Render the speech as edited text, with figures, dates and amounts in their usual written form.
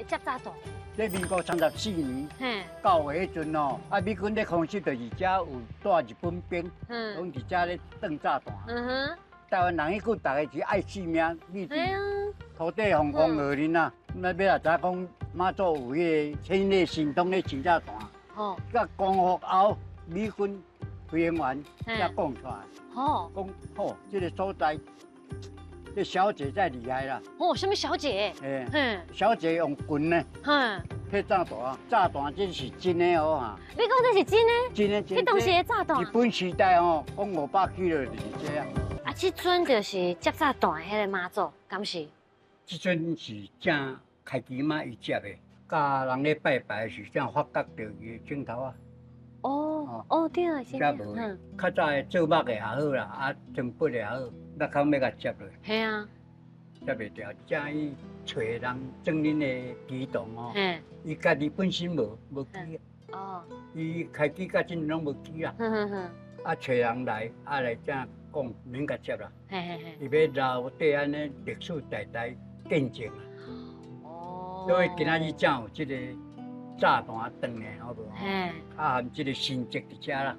接炸彈？這民國34年9月彼陣哦，啊美軍咧空襲就是遮有帶日本兵，攏佇遮咧轉炸彈。台灣人彼久逐个是愛性命，你土地風風雨雨啊，那尾仔知影講媽祖有彼个千里神通咧生炸彈。佮光復後，美軍飛行員才講出來，講吼，這个所在，這小姐才厲害啦。哦，啥物小姐？欸，小姐用棍呢，去炸彈，炸彈這是真的哦哈。你講這是真的？真的真的。彼當時的炸彈。日本時代哦，講500 kilo 就是這啊。啊，這尊就是接炸彈的彼个媽祖，敢是？這尊是正開機媽伊接的，佮人咧拜拜時正發覺著伊的鏡頭啊。哦哦對啊，才無。較早的做木的也好啦，啊，裝骨的也好，木空欲共接落。嘿啊。接袂牢，正伊揣人裝恁的機動哦。伊家己本身無機。伊開機到這攏無機啊。啊，揣人來，啊來正講免共接啦。伊欲留底按呢歷史代代見證啊。所以今仔日正有這個炸彈斷的，好無？啊，含這個神跡佇遮啦。